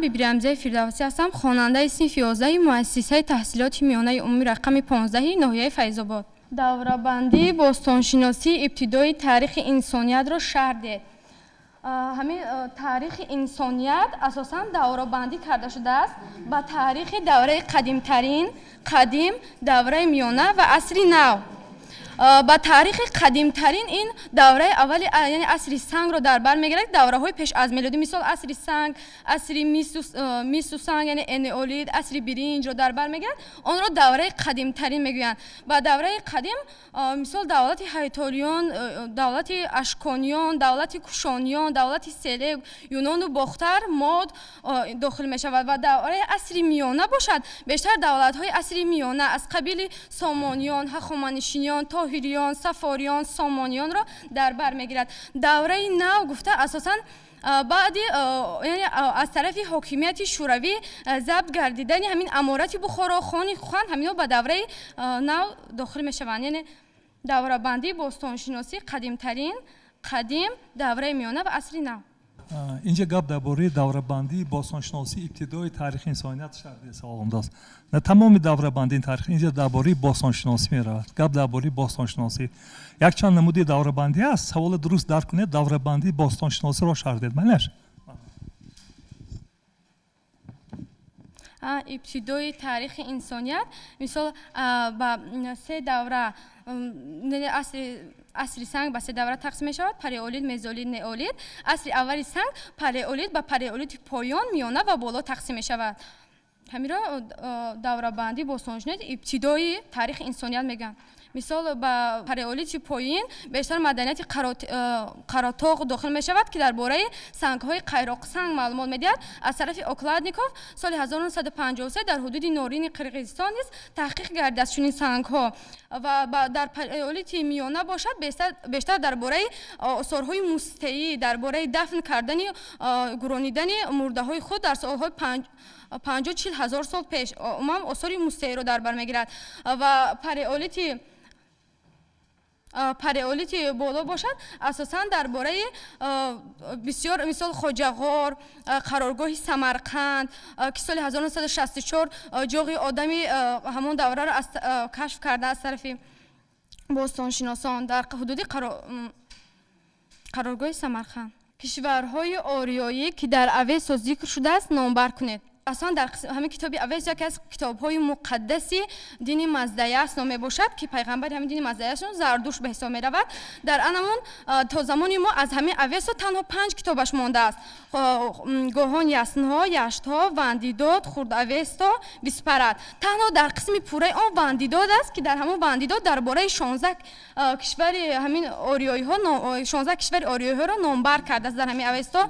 Ман Бибирамзаи Фирдавсӣ ҳастам, хонандаи синфи 11 муассисаи таҳсилоти миёнаи умумӣ рақами 15 ноҳияи Файзобод. Даврабандии бостоншиносии ибтидои таърихи инсониятро шарҳ деҳ. Ҳамин таърихи инсоният асосан даврабандӣ карда шудааст ба таърихи давраи қадимтарин, қадим, давраи миёна ва асри нав. Ба таърихи қадимтарин ин давраи аввали, яъне асри сангро дар бар мегирад, давраҳои пеш аз мелодӣ, мисол асри санг, асри мису санг, яъне энеолит, асри биринҷро дар бар мегирад. Онро давраи қадимтарин мегӯянд. Ба давраи қадим, мисол давлати ҳайтолиён, давлати ашкониён, давлати кушониён, давлати селек, юнону бохтар, мод дохил мешавад. Ва давраи асри миёна бошад, бештар давлатҳои асри миёна аз қабили сомониён, ҳахоманишиниён, тоҳириён, сафориён, сомониёнро дар бар мегирад. Давраи нав гуфта асосан баъди, яъне аз тарафи ҳокимияти шӯравӣ забт гардидани ҳамин аморати Бухоро, хони Хӯқанд, ҳаминҳо ба давраи нав дохил мешаванд. Яъне даврабандии бостоншиносӣ қадимтарин, қадим, давраи миёна ва асри нав. Инҷа гап дар бораи даврабандии бостоншиносии ибтидои таърихи инсоният шарҳ савол омадааст. На тамоми даврабандии таърих, инҷа дар бораи бостоншиносӣ меравад. Гап дар бораи бостоншиносӣ. Якчанд намуди даврабандӣ аст. Саволро дуруст дарк кунед, даврабандии бостоншиносиро шарҳ диҳед. Майнаш? Ибтидои таърихи инсоният, мисол ба се давра, асри санг ба се давра тақсим мешавад: палеолит, мезолит, неолит. Асри аввали санг палеолит ба палеолити поён, миёна ва боло тақсим мешавад. Ҳаминро даврабандии бостоншиносии ибтидои таърихи инсоният мегӯянд. Мисол ба палеолити поин бештар маданияти Қаратоғ дохил мешавад, ки дар бораи сангҳои қайроқсанг маълумот медиҳад. Аз тарафи Окладников соли 1953 дар ҳудуди Норини Қирғизистон низ таҳқиқ гардидааст чунин сангҳо. Ва дар палеолити миёна бошад, бештар дар бораи осорҳои мустеӣ, дар бораи дафн кардани, гуронидани мурдаҳои худ дар солҳои 50-40 ҳазор сол пеш, умуман осори мустеиро дар бар мегирад. Ва палеолити боло бошад, асосан дар бораи бисёр, мисол Хоҷағор, қароргоҳи Самарқанд, ки соли 1964 ҷоғи одами ҳамон давраро кашф карда аз тарафи бостоншиносон дар ҳудуди қароргоҳи Самарқанд. Кишварҳои ориёӣ, ки дар Авесто зикр шудааст, номбар кунед. Аслан дар ҳамин китоби Авесто яке аз китобҳои муқаддаси дини Маздаясно мебошад, ки пайғамбари ҳамин дини Маздаясно Зардушт ба ҳисоб меравад. Дар анамон то замони мо аз ҳамин Авесто танҳо 5 китобаш мондааст: Гоҳон Яснҳо, Яштҳо, Вандидод, Хурд Авесто, Виспарад. Танҳо дар қисми пурраи он Вандидод аст, ки дар ҳамон Вандидод дар бораи 16 кишвари ҳамин ориёиҳо, 16 кишвари ориёиҳоро номбар кардааст дар ҳамин Авесто.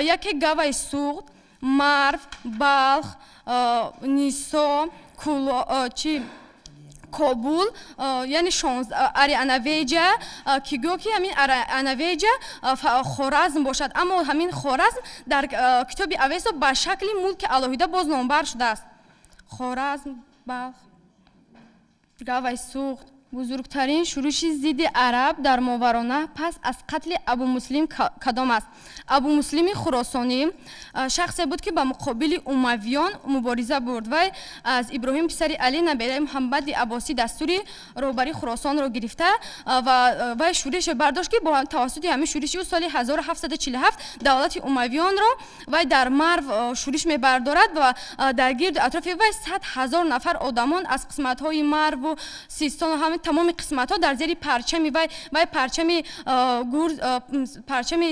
Яке Гаваи Суғд, Марв, Балх, Нисо, Кобул, яъне Арианавеҷа, ки гӯё ки ҳамин Арианавеҷа Хоразм бошад, аммо ҳамин Хоразм дар китоби Авесто ба шакли мулки алоҳида боз номбар шудааст. Хоразм, Балх, Гаваи Суғд. Бузургтарин шӯриши зидди араб дар Моваронаҳр пас аз қатли Абумуслим кадом аст? Абумуслими Хуросонӣ шахсе буд, ки ба муқобили умавиён мубориза бурд. Вай аз Иброҳим писари Али, набераи Муҳаммади Аббосӣ, дастури роҳбарии Хуросонро гирифта ва вай шӯрише бардошт, ки бо тавассути ҳамин шӯриши ӯ соли 1747 давлати умавиёнро вай дар Марв шӯриш мебардорад ва дар гирду атрофи вай 100 ҳазор нафар одамон аз қисматҳои Марву Систон, ҳамин тамоми қисматҳо дар зери парчами вай, вай парчами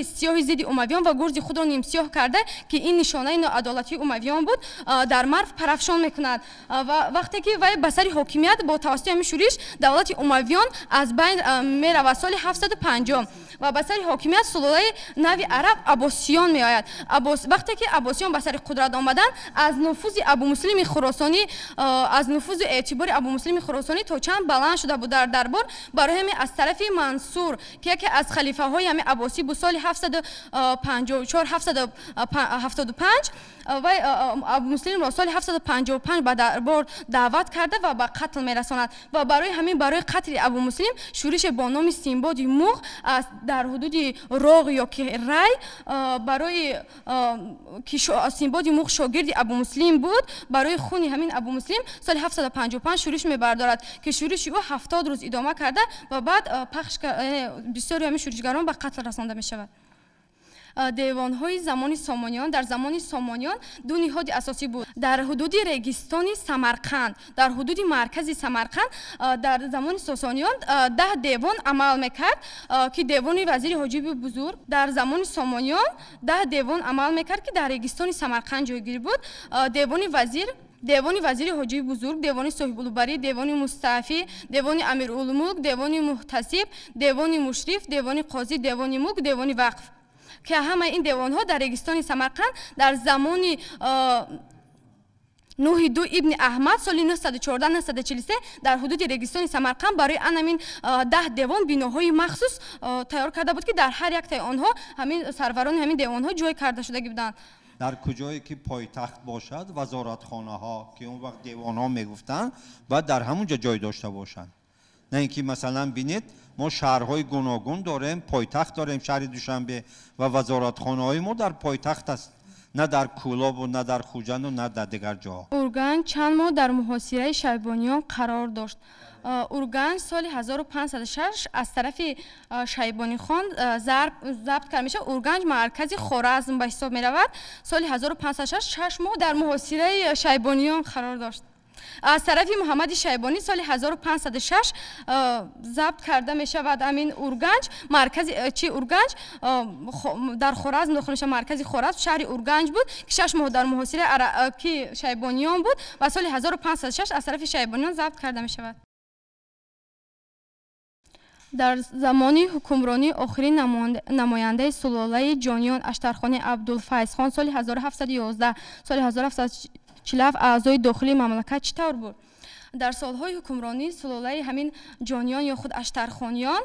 сиёҳи зидди умавиён ва гурзи худро нимсиёҳ карда, ки ин нишонаи ноадолатии умавиён буд, дар Марв парафшон мекунад. Ва вақте ки вай ба сари ҳокимият бо тавассути ҳамин шӯриш давлати умавиён аз байн меравад соли 750 ва ба сари ҳокимият сулолаи нави араб Аббосиён меояд. Вақте ки Аббосиён ба сари қудрат омаданд, аз нуфузи Абумуслими Хуросонӣ, аз нуфузу эътибори Абумуслими Хуросонӣ то чанд баланд шуда буд дар дарбор. Барои ҳамин аз тарафи Мансур, ки яке аз халифаҳои ҳамин Аббосӣ буд, соли 754 775 Вай Абумуслимро соли 755 ба дарбор даъват карда ва ба қатл мерасонад ва барои ҳамин, барои қатли Абумуслим шӯрише бо номи Симбоди Муғ дар ҳудуди Роғ ё ки Рай, барои ки Симбоди Муғ шогирди Абумуслим буд, барои хуни ҳамин Абумуслим соли 755 шӯриш мебардорад, ки шӯриши ӯ 70 рӯз идома карда ва баъд пахш, бисёри ҳамин шӯришгарон ба қатл расонда мешавад. Девонҳои замони Сомониён. Дар замони Сомониён ду ниҳоди асосӣ буд. Дар ҳудуди регистони Самарқанд, дар ҳудуди маркази Самарқанд дар замони Сосониён 10 девон амал мекард, ки девони вазири ҳоҷиби бузург. Дар замони Сомониён 10 девон амал мекард, ки дар регистони Самарқанд ҷойгир буд: девони вазир, девони вазири ҳоҷиби бузург, девони соҳибулбарӣ, девони мустаъфӣ, девони амирулмулк, девони муҳтасиб, девони мушриф, девони қозӣ, девони мулк, девони вақф, ки ҳамаи ин девонҳо дар регистони Самарқанд дар замони Нуҳи ду ибни Аҳмад соли 914-943 дар ҳудуди регистони Самарқанд барои анамин 10 девон биноҳои махсус тайёр карда буд, ки дар ҳар яктаи онҳо ҳамин сарварони ҳамин девонҳо ҷой карда шудагӣ буданд. Дар куҷое ки пойтахт бошад, вазоратхонаҳо, ки он вақт девонҳо мегуфтанд, бояд дар ҳамон ҷо ҷой дошта бошанд. На ин ки масалан бинед, мо шаҳрҳои гуногун дорем, пойтахт дорем, шаҳри Душанбе, ва вазоратхонаҳои мо дар пойтахт аст, на дар Кӯлобу, на дар Хуҷанду, на дар дигар ҷоҳо. Урганҷ чанд моҳ дар муҳосираи шайбониён қарор дошт? Урганҷ соли 1506 аз тарафи Шайбонихон забт карда мешавад. Урганҷ маркази Хоразм ба ҳисоб меравад. Соли 1506 6 моҳ дар муҳосираи шайбониён қарор дошт. Аз тарафи Муҳаммади Шайбонӣ соли 1506 забт карда мешавад ҳамин Урганҷ. Маркази чи Урганҷ дар Хоразм дохил мешавад. Маркази Хоразм шаҳри Урганҷ буд, ки 6 моҳ дар муҳосираи ки шайбониён буд ва соли 1506 аз тарафи шайбониён забт карда мешавад. Дар замони ҳукмронии охирин намояндаи сулолаи Ҷониён, Аштархони Абдулфайзхон, соли 1711 соли 1747 аъзои дохилии мамлакат чӣ тавр буд? Дар солҳои ҳукмронии сулолаи ҳамин Ҷониён ё худ Аштархониён,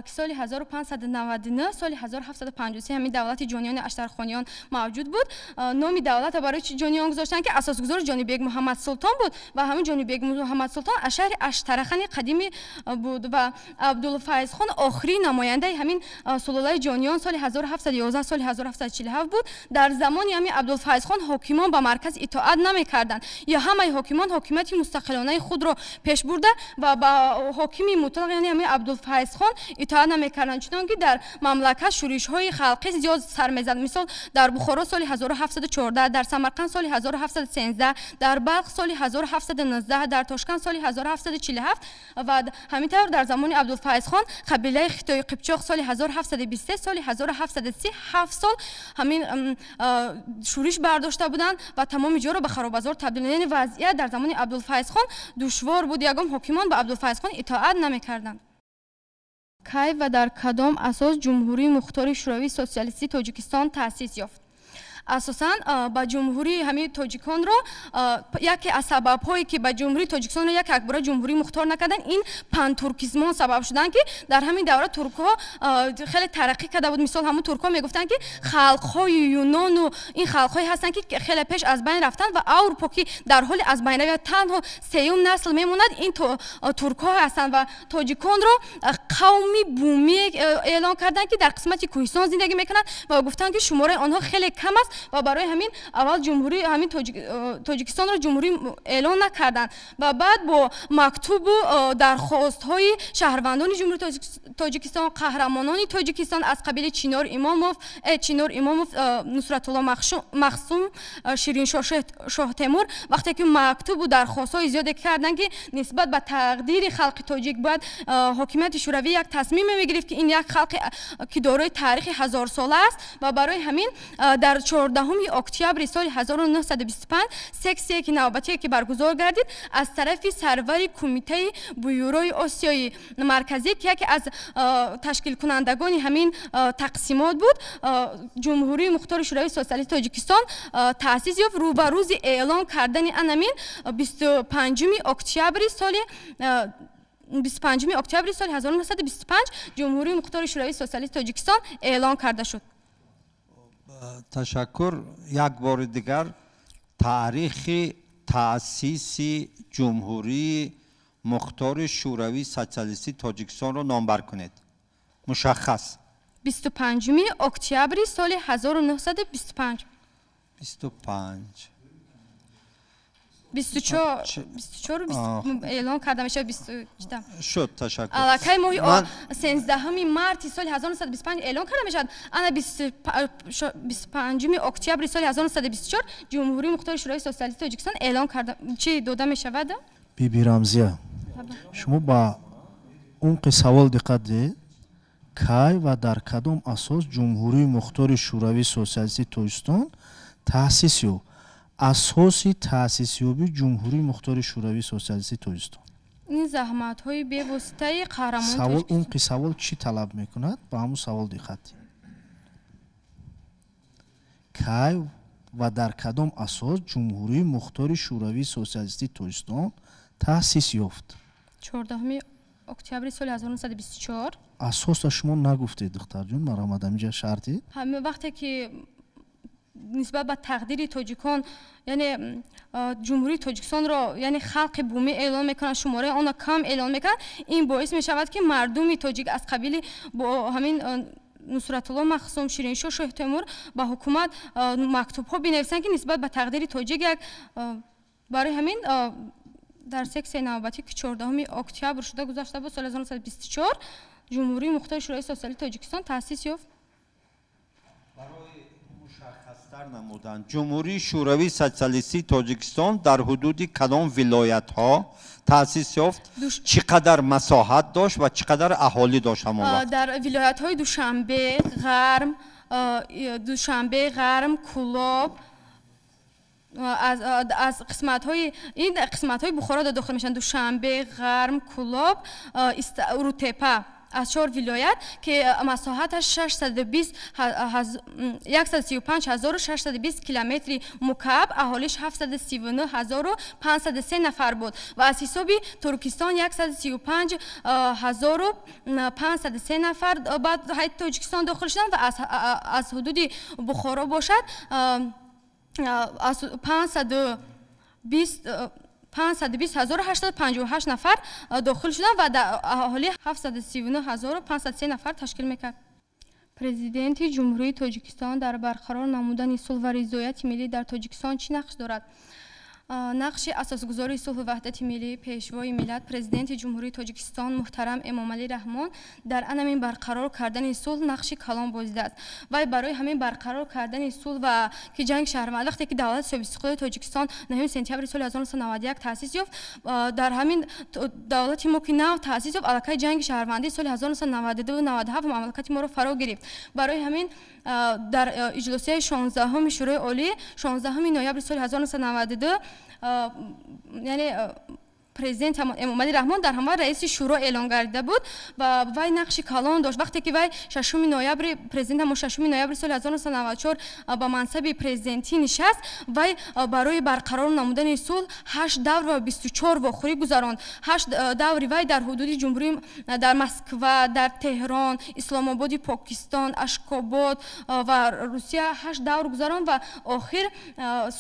ки соли 1599 соли 1753 ҳамин давлати Ҷониёни Аштархониён мавҷуд буд. Номи давлата барои чи Ҷониён гузоштанд? Ки асосгузори Ҷонибек Муҳаммадсултон буд ва ҳамин Ҷонибек Муҳаммадсултон аз шаҳри Аштарахани қадимӣ буд. Ва Абдулфайзхон охирин намояндаи ҳамин сулолаи Ҷониён соли 1711 соли 1747 буд. Дар замони ҳамин Абдулфайзхон ҳокимон ба марказ итоат намекарданд ё ҳамаи ҳокимон ҳокимияти мустақилонаи худро пеш бурда ва ба ҳокими мутлақ, яъне ҳамин Абдулфайзхон, итоат намекарданд. Чунон ки дар мамлакат шӯришҳои халқӣ зиёд сар мезад. Мисол, дар Бухоро соли 1714, дар Самарқанд соли 1713, дар Балх соли 1719, дар Тошканд соли 1747. Ва ҳамин тавр дар замони Абдулфайзхон қабилаи хитои қипчоқ соли 1723 соли 1730 7 сол ҳамин шӯриш бардошта буданд ва тамоми ҷоро ба харобазор табдил. Яъне вазъият дар замони Абдулфайзхон душвор буд, ягон ҳокимон ба Абдулфайзхон итоат намекарданд. Кай ва дар кадом асос Ҷумҳурии Мухтори Шӯравии Социалистии Тоҷикистон таъсис ёфт? Асосан ба ҷумҳурии ҳамин тоҷиконро, яке аз сабабҳое, ки ба ҷумҳурии Тоҷикистонро як якбора ҷумҳурии мухтор накарданд, ин пантуркизмон сабаб шуданд, ки дар ҳамин давра туркҳо хеле тараққӣ карда буд. Мисол, ҳамун туркҳо мегуфтанд, ки халқҳои юнону ин халқҳое ҳастанд, ки хеле пеш аз байн рафтанд ва Аврупо, ки дар ҳоли аз байн равия, танҳо сеюм насл мемонад, ин туркҳо ҳастанд. Ва тоҷиконро қавми бумӣ эълон карданд, ки дар қисмати кӯҳистон зиндагӣ мекунанд, ва гуфтанд, ки шумораи онҳо хеле кам аст. Ва барои ҳамин аввал ҷумҳурии ҳамин Тоҷикистонро ҷумҳурӣ эълон накарданд. Ва баъд бо мактубу дархостҳои шаҳрвандони Ҷумҳурии Тоҷикистон, қаҳрамонони Тоҷикистон аз қабили Чинор Имомов, Нусратулло Махсум, Шириншоҳ Шоҳтемур, вақте ки мактубу дархостҳои зиёде карданд, ки нисбат ба тақдири халқи тоҷик бояд ҳокимияти шӯравӣ як тасмиме мегирифт, ки ин як халқе, ки дорои таърихи ҳазорсола аст. Ва барои ҳамин дар 14 октябри соли 1925 сессия, ки навбатие ки баргузор гардид, аз тарафи сарвари Кумитаи Бюрои Осиёи Марказӣ, ки яке аз ташкилкунандагони ҳамин тақсимот буд, Ҷумҳурии Мухтори Шӯравии Социалисти Тоҷикистон таъсис ёфт. Рӯ ба рӯзи эълон кардани анамин 25 октябри соли 1925 Ҷумҳурии Мухтори Шӯравии Социалисти Тоҷикистон эълон карда шуд. Ташаккур. Як бори дигар. Таърихи таъсиси Ҷумҳурии Мухтори Шӯравии Социалистии Тоҷикистонро номбар кунед. Мушаххас. 25 октябри соли 1925. 25. 24 эълон карда мешавад, 20. Шуд, ташаккур. Аллакай моҳи 13 марти соли 1925 эълон карда мешавад. Ана 25 октябри соли 1924 Ҷумҳурии Мухтори Шӯравии Социалистии Тоҷикистон эълон карда чӣ дода мешавад? Биби Рамзия, шумо ба умқи савол диққат диҳед. Кай ва дар кадом асос Ҷумҳурии Мухтори Шӯравии Социалистии Тоҷикистон таъсис ёфт? Асоси таъсисёбии Ҷумҳурии Мухтори Шӯравии Социалистии Тоҷикистон. Ин заҳматҳои бевоситаи қаҳрамони савол, умқи савол чӣ талаб мекунад? Ба ҳамун савол диққат диҳед. Кай ва дар кадом асос Ҷумҳурии Мухтори Шӯравии Социалистии Тоҷикистон таъсис ёфт? 14 октябри соли 1924. Асосро шумо нагуфтед, духтарҷон, марҳамат, ҳаминҷа шарҳ диҳед. Ҳамин вақте ки нисбат ба тақдири тоҷикон, яъне Ҷумҳурии Тоҷикистонро, яъне халқи бумӣ эълон мекунанд, шумораи онро кам эълон мекунанд, ин боис мешавад, ки мардуми тоҷик аз қабили бо ҳамин Нусратулло Махсум, Шириншоҳ Шоҳтемур ба ҳукумат мактубҳо бинависанд, ки нисбат ба тақдири тоҷик як барои ҳамин дар сессияи навбатӣ, ки 14 октябр шуда гузашта буд соли 1924, Ҷумҳурии Мухтори Шӯравии Социалистии Тоҷикистон таъсис ёфт. Барои мушаххастар намудан, Ҷумҳурии Шӯравии Социалистии Тоҷикистон дар ҳудуди кадом вилоятҳо таъсис ёфт, чӣ қадар масоҳат дошт ва чӣ қадар аҳолӣ дошт ҳамон вақт? Дар вилоятҳои Душанбе, Ғарм, Кӯлоб, аз қисматҳои ин қисматҳои Бухоро дохил мешаванд: Душанбе, Ғарм, Кӯлоб, Рӯтепа, аз чор вилоят, ки масоҳаташ 135620 километри мукааб, аҳолиш 739503 нафар буд ва аз ҳисоби Туркистон 135,503 нафар ба ҳайати Тоҷикистон дохил шуданд ва аз ҳудуди Бухоро бошад, аз 520858 нафар дохил шуданд ва дар аҳолӣ 739503 нафар ташкил мекард. Президенти Ҷумҳурии Тоҷикистон дар барқарор намудани сулҳ ва ризояти миллӣ дар Тоҷикистон чӣ нақш дорад? Нақши асосгузори сулҳу ваҳдати миллӣ, Пешвои миллат, Президенти Ҷумҳурии Тоҷикистон муҳтарам Эмомалӣ Раҳмон дар анамин барқарор кардани сулҳ нақши калон бозидааст. Вай барои ҳамин барқарор кардани сулҳ ва ки ҷанги шаҳрванд, вақте ки давлати соҳибистиқлоли Тоҷикистон 9 сентябри соли 1991 таъсис ёфт, дар ҳамин давлати мо, ки нав таъсис ёфт, аллакай ҷанги шаҳрвандии соли 1992-97 мамлакати моро фаро гирифт. Барои ҳамин дар иҷлосияи 16-уми Шӯрои Олӣ 16 ноябри соли 1992, яъне президент Эмомалӣ Раҳмон дар ҳамон раиси шӯро эълон гардида буд ва вай нақши калон дошт. Вақте ки вай 6 ноябри, президентамо 6 ноябри соли 1994 ба мансаби президентӣ нишаст, вай барои барқарор намудани сулҳ ҳашт давр ва 24 вохӯрӣ гузаронд. Ҳашт даври вай дар ҳудуди ҷумҳурӣ, дар Москва, дар Теҳрон, Исломободи Покистон, Ашкобод ва Русия ҳашт давр гузаронд ва охир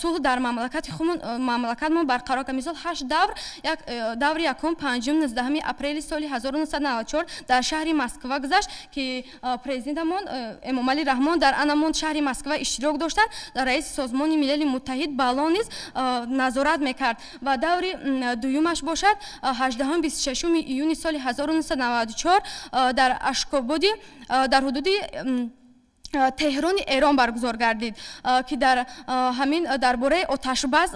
сулҳ дар мамлакати мамлакатмон барқарор кард. Мисол, ҳашт давр: як даври якум 5, 19 апрели соли 1994 дар шаҳри Москва гузашт, ки президентамон Эмомалӣ Раҳмон дар анамон шаҳри Москва иштирок доштанд. Раиси Созмони Милали Муттаҳид Бало низ назорат мекард. Ва даври дуюмаш бошад, 18, 26 июни соли 1994 дар Ашкободи, дар ҳудуди Теҳрони Эрон баргузор гардид, ки дар ҳамин дар бораи оташбас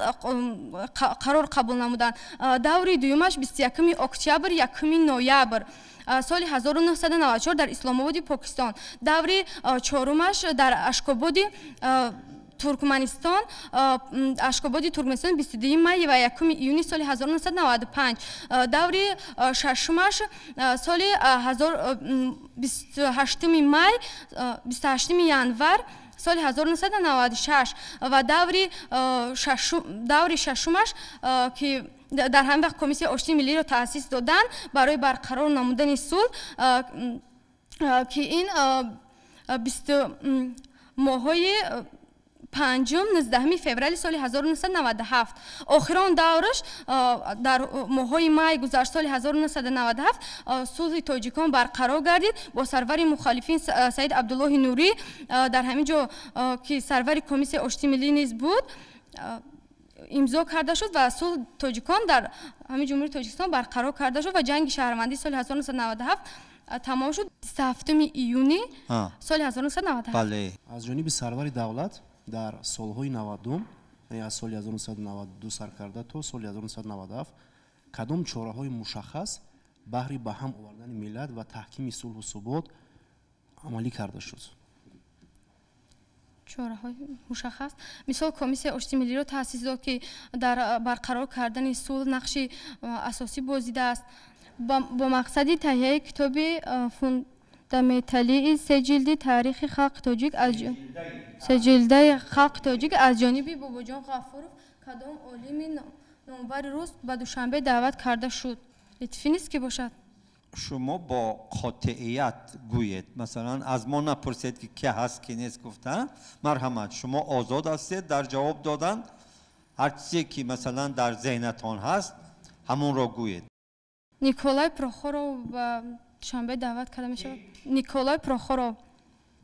қарор қабул намуданд. Даври дуюмаш 21 октябр, 1 ноябр соли 1994 дар Исломободи Покистон. Даври чорумаш дар Ашкободи Туркманистон, Ашкободи Туркманистон, 22 май ва 1 июни соли 1995. Даври шашумаш соли 28 май, 28 январ соли 1996 ва даври шашумаш, ки дар ҳамин вақт Комиссияи оштии миллиро таъсис доданд барои барқарор намудани сулҳ, ки ин бисту моҳҳои Панҷум 19 феврали соли 1997. Охирон давраш дар моҳҳои май гузашт соли 1997 сулҳи тоҷикон барқарор гардид бо сарвари мухолифин Саид Абдуллоҳи Нурӣ дар ҳамин ҷо ки сарвари комиссияи оштии миллӣ низ буд имзо карда шуд ва сулҳ тоҷикон дар ҳамин Ҷумҳурии Тоҷикистон барқарор карда шуд ва ҷанги шаҳрвандӣ соли 1997 тамом шуд 27 июни соли 1997. Бале. Аз ҷониби сарвари давлат дар солҳои 90, яъне аз соли 1992 сар карда то соли 1997 кадом чораҳои мушаххас баҳри ба ҳам овардани миллат ва таҳкими сулҳу субот амалӣ карда шуд? Чораҳои мушаххас мисол комиссияи оштии миллиро таъсис дод, ки дар барқарор кардани сулҳ нақши асосӣ бозидааст. Бо мақсади таҳияи китоби фундаменталии се ҷилди таърихи халқи тоҷик аз се ҷилдаи халқи тоҷик аз ҷониби Бобоҷон Ғафуров кадом олими номбари рус ба Душанбе даъват карда шуд? Литвинист ки бошад? Шумо бо қотеият гӯед, масалан аз мо напурсед ки ки ҳаст ки нест гуфта. Марҳамат, шумо озод ҳастед дар ҷавоб додан. Ҳар чизе ки масалан дар зеҳнатон ҳаст ҳамонро гӯед. Николай Прохоров ба Душанбе даъват карда мешавад. Николай Прохоров.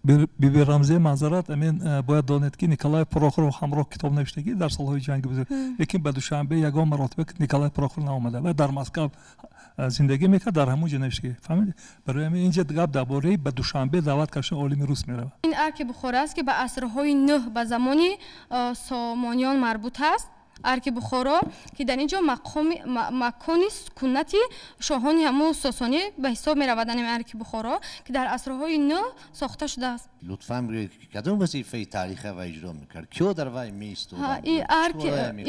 Биби Рамзия, маъзарат, амин бояд донед ки Николай Прохоров ҳамроҳ китоб навиштагӣ дар солҳои ҷанги бузург, лекин ба Душанбе ягон маротиба Николай Прохоров наомада ва дар Москва зиндагӣ мекард, дар ҳамон ҷо навиштагӣ. Фаҳмидед? Барои ҳамин инҷа гап дар бораи ба Душанбе даъват кардани олими рус меравад. Ин арки Бухоро аст ки ба асрҳои нӯҳ ба замони Сомониён марбут аст. Арки Бухоро ки дар ин ҷо макони сукунати шоҳони ҳамун Сосонӣ ба ҳисоб меравад. Ин арки Бухоро ки дар асрҳои нӯҳ сохта шудааст. Лутфан бигӯед, кадом вазифаи таърихӣ ва иҷро мекард? Киё дар вай меистоданд?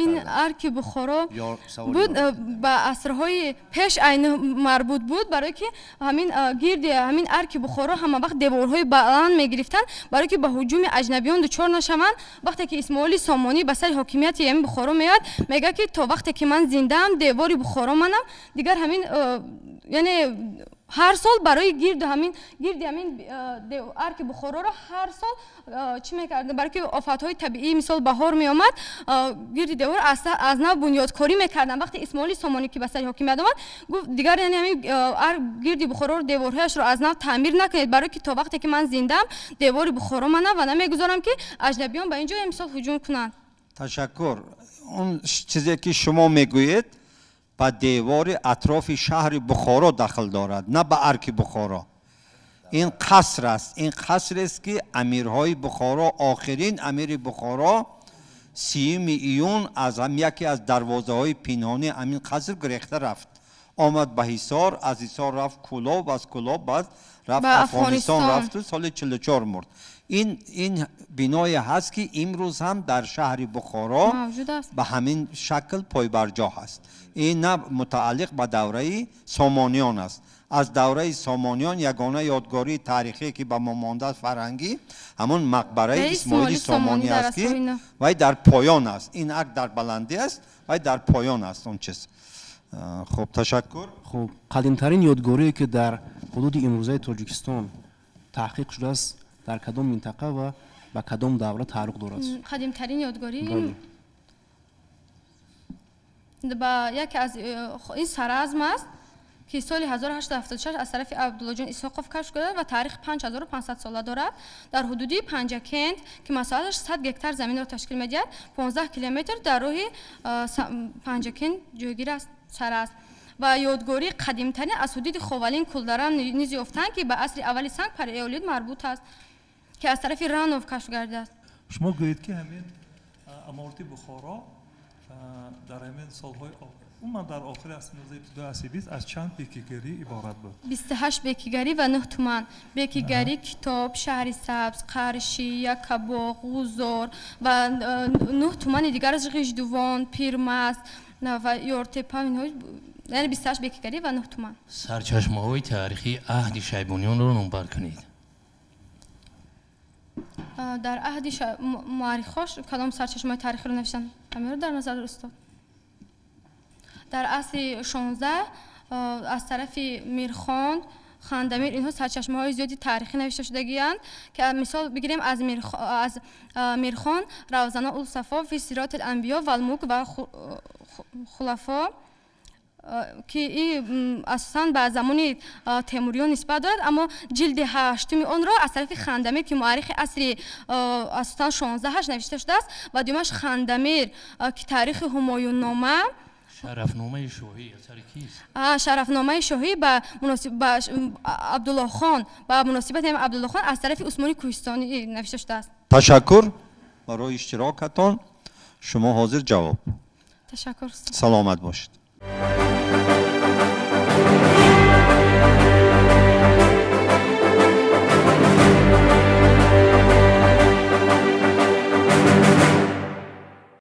Ин арки Бухоро буд ба асрҳои пеш айни марбут буд, барое ки ҳамин гирди ҳамин арки Бухоро ҳама вақт деворҳои баланд мегирифтанд, барое ки ба ҳуҷуми аҷнабиён дучор нашаванд. Вақте ки Исмоили Сомонӣ ба сари ҳокимияти ҳамин Бухоро меояд, мегӯяд ки то вақте ки ман зиндаам девори Бухоро манам. Дигар ҳамин яъне ҳар сол барои гирди ҳамин арки Бухороро ҳар сол чӣ мекарданд? Барои ки офатҳои табиӣ мисол баҳор меомад, гирди девор аз нав бунёдкорӣ мекарданд. Вақте Исмоили Сомонӣ ки ба сари ҳокимият омад, гуфт дигар яъне ҳамин гирди Бухороро деворҳояшро аз нав таъмир накунед, барои ки то вақте ки ман зиндаам девори Бухоро манам ва намегузорам ки аҷнабиён ба ин ҷо мисол ҳуҷум кунанд. Ташаккур. Он чизе ки шумо мегӯед ба девори атрофи шаҳри Бухоро дахл дорад, на ба арки Бухоро. Ин қаср аст. Ин қасрест ки амирҳои Бухоро, охирин амири Бухоро 30 июн аз яке аз дарвозаҳои пинҳони ҳамин қаср гурехта рафт. Омад ба Ҳисор, аз Ҳисор рафт Кӯлоб, аз Кӯлоб баъд рафт Афғонистон рафту соли 44 мурд. Ин биное ҳаст ки имрӯз ҳам дар шаҳри Бухоро ба ҳамин шакл пойбарҷо ҳаст. Ин на мутааллиқ ба давраи Сомониён аст. Аз давраи Сомониён ягона ёдгории таърихие ки ба мо мондааст фарҳангӣ ҳамон мақбараи Исмоили Сомонӣ аст ки вай дар поён аст. Ин арк дар баландӣ аст, вай дар поён аст он чиз. Хуб, ташаккур. Хуб, қадимтарин ёдгорие ки дар ҳудуди имрӯзаи Тоҷикистон таҳқиқ шудааст дар кадом минтақа ва ба кадом давра тааллуқ дорад? Қадимтарин ёдгорӣ ба яке аз ин Саразм аст ки соли 1876 аз тарафи Абдуллоҷон Исҳоқов кашф шуда ва таърихи 5500 сола дорад. Дар ҳудуди Панҷакент ки масоҳаташ 100 гектар заминро ташкил медиҳад, 15 километр дар роҳи Панҷакент ҷойгир аст Саразм. Ва ёдгории қадимтарин аз ҳудуди Ховалин Кулдара низ ёфтанд ки ба асри аввали санг палеолит марбут аст ки аз тарафи Ранов кашф гардидааст. Шумо гӯед ки ҳамин аморати Бухоро дар ҳамин солҳои умуман дар охири асри 19 ибтидои асри 20 аз чанд бекигарӣ иборат буд? 28 бекигарӣ ва 9 туман. Бекигарӣ Китоб, Шаҳри Сабз, Қарши, Якабоғ, Ғузор ва 9 тумани дигараш Ғиждувон, Пирмаст ва Ёртепа, инҳо яъне 28 бекигарӣ ва 9 туман. Сарчашмаҳои таърихии аҳди Шайбониёнро номбар кунед. Дар аҳди муаррихош кадом сарчашмаҳои таърихиро навиштанд? Ҳаминро дар назар устод. Дар асри 16 аз тарафи Мирхон Хандамир, инҳо сарчашмаҳои зиёди таърихӣ навишта шудагианд, ки мисол бигирем аз Мирхон Равзана ул-Сафо фи сирот ал-анбиё вал-мулк ва хулафо, ки асосан ба замони Темуриён нисбат дорад, аммо ҷилди ҳаштуми онро аз тарафи Хандамир, ки муаррихи асри асосан 16 навишта шудааст, ва дуюмаш Хандамир, ки таърихи Ҳумоюннома. Шарафномаи шоҳӣ асари кист? Шарафномаи шоҳӣ ба Абдуллоҳхон, ба муносибати Абдуллоҳхон аз тарафи Усмони Кӯҳистонӣ навишта шудааст. Ташаккур барои иштирокатон. Шумо ҳозир ҷавоб. Ташаккур. Саломат бошед.